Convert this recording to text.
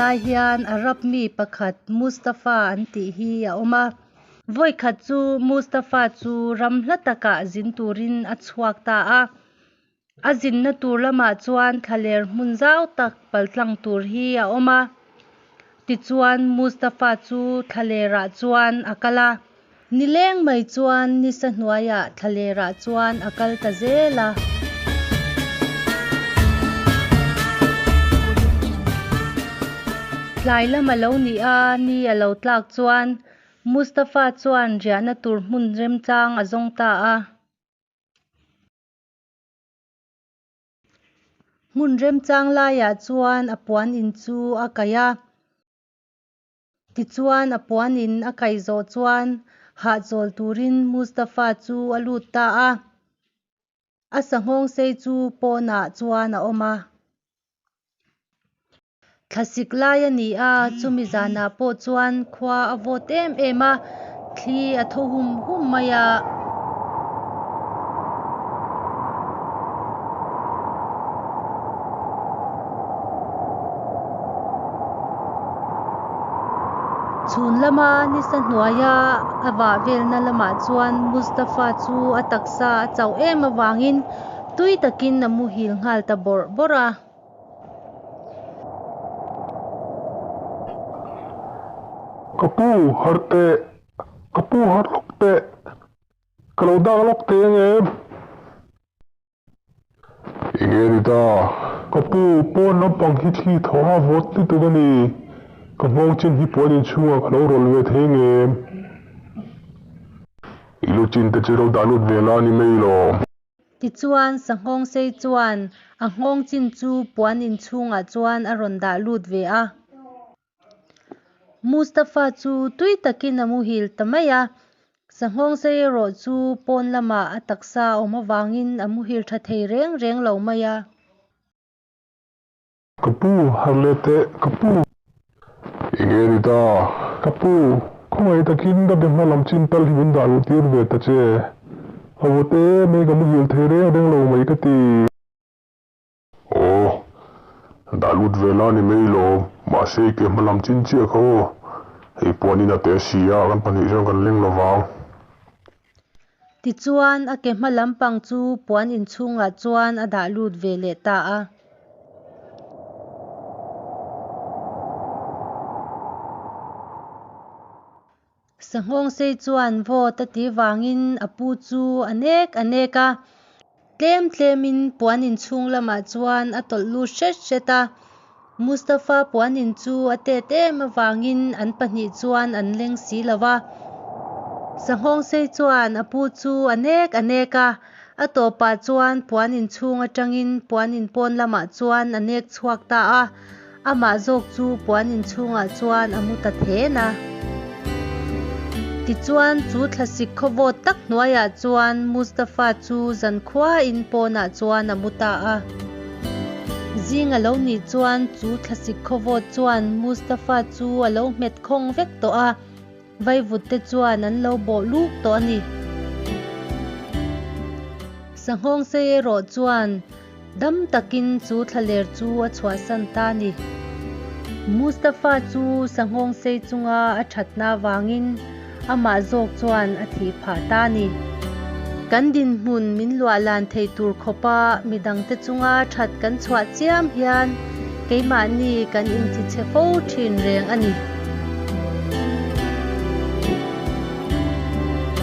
lai hian Arab mi pakhat Mustafa an tih hi a awm a. Vawikhat chu Mustafa chu ram hla takah zin turin a chhuak ta a. A zinna tur lamah chuan thlaler hmun zau tak paltlang tur hi a awm a. Tichuan Mustafa chu thlalerah chuan a kal a. Nileng mai chuan nisa hnuaiah thlalerah chuan a kal ta zel a. Tlai lam a lo nih a, ni a lo tlak chuan Mustafa chuan riahna tur hmun remchang a zawng ta a. Hmun remchang laiah chuan a puan in chu a kaih a. Tichuan a puan in a kaih zawh chuan hahchawl turin Mustafa chu a lut ta a. A sanghawng sei chu pawnah chuan a awm a. Thlasik lai a ni a, chumi zanah pawh chuan khua a vawt em em a, thli a thaw hum hum mai a. Chhun lama nisa hnuaia a vah velna lamah chuan Mustafa chu a taksa a chauh em avangin tui takin a muhil nghal ta bawrh bawrh a. Ka pu harh teh, ka pu harh lawk teh, ka lo dak lawk teh ang em? Enge ni ta? Ka pu, pawn lampang hi thli thaw a vawt lutuk a ni. Ka nghawng chin hi puan inchhungah ka lo rawlh ve thei ang em? I lu chin te chu ro dah lut ve la a ni mai lo. Tichuan, Sanghawng sei chuan a nghawng chin chu puan inchhungah chuan a rawn dah lut ve a. Mustafa chu tui takin a muhil ta mai a, Sanghawng sei erawh chu pawn lamah a taksa a awm avangin a muhil tha thei reng reng lo mai a. Ka pu, harh leh teh, ka pu. Enge ni ta? Ka pu, khawngaih takin ka be hma lam chin tal hi min dah luh tir ve ta che. A vawt em e, ka muhil thei reng reng lo mai ka ti. Aw, dah lut ve la ni mai lo, mahse i ke hma lam chin chiah kha aw. Hei puanin a te si a, kan pahnih chuan kan leng lo vang. Tichuan, a ke hma lampang chu puan inchhungah chuan a dah lut ve leh ta a. Sanghawng sei chuan vawt a ti vangin a pu chu a nek a nek a. Tlem tlemin puan inchhung lamah chuan a tawlh lut hret hret a. Mustafa puan in chu a tet em avangin an pahnih chuan an leng si lo va. Sanghawng sei chuan a pu chu a nek a nek a, a tawpah chuan puan inchhung atangin puan in pawn lamah chuan a nek chhuak ta a. Amah zawk chu puan inchhungah chuan a mu ta then a. Tichuan, chu thlasik khawvawt tak hnuaiah chuan Mustafa chu zankhuain pawnah chuan a mu ta a. Zing a lo nih chuan chu thlasik khawvawt chuan Mustafa chu a lo hmet khawng vek tawh a, vaivut te chuan an lo bawh luk tawh a ni. Sanghawng sei erawh chuan Dam takin chu thlaler chu a chhuahsan ta a ni. Mustafa chu sanghawng sei chunga a thatna avangin amah zawk chuan a thih phah ta a ni. Kan dinhmun min luahlan thei tur khawpa midangte chunga that kan chhuah chiam hian keimahni kan inthichhe fo thin reng a ni.